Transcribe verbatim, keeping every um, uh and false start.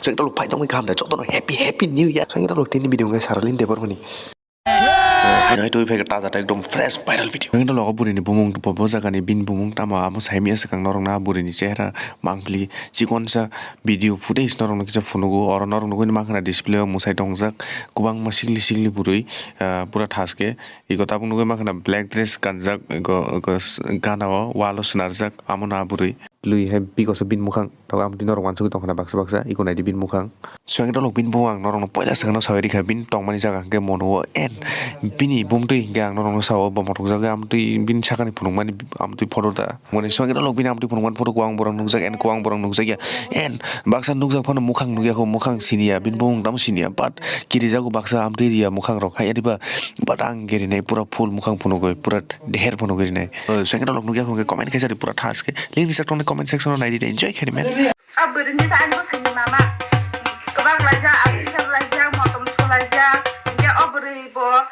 Swngdalok phai tongwi kaham da, jotono happy, happy new year. Swngdalok tini video wngkha Saralin Debbarmani. Hai hai twi phai taja ta ekdom fresh viral video. Swngdalok o bwrwini bumung bo, bo jagani bini bumung tamo amo saimya swkang norokno a bwrwini chehra mangpili chikonsa video footage norokno kisa phunugo. Oro norok nugwi mankha na display o mwsai tongjak kwbangma sikli sikli bwrwi, ah, pura thaske. Iko tabuk nugwi mankha na black dress kanjak, iko, iko s-, gana o wall o swnarjak, amo na bwrwi. Twi hai bikoso bini mukhang, tabuk amtwi norok uansugwi tongkha na baksa baksa, iko naidi bini mukhang. Swngdalok bini bumung ang norokno poila swkangno sawi rikha, bini tongmani jaga hwnkhe mono o, and bini bumtwi hwnkhe ang norokno sao bo mothokjagwi amtwi bini sakani phunukmani amtwi photo da. Moni swngdalok bini amtwi phunukmani photo kwbang borok nukjak, and kwbang borok nukjakya, and baksa nukjak phano mukhang nukya kho, mukhang siniya, bini bumung tamo siniya, but kirijago baksa amtwi riya mukhang rok hai adiba, but ang gerinai pura full mukhang phunugwi pura deher phunugwi rinai. Swngdalok nukya kho hwnkhe comment khaisa di pura thaske, link rijak tongnai comment section o naidi de, enjoy khaidi man. A bwrwini ta ani bwsai ni mama. Kwbang laijak, abisar laijak, motom so laijak. Hingke o bwrwi bo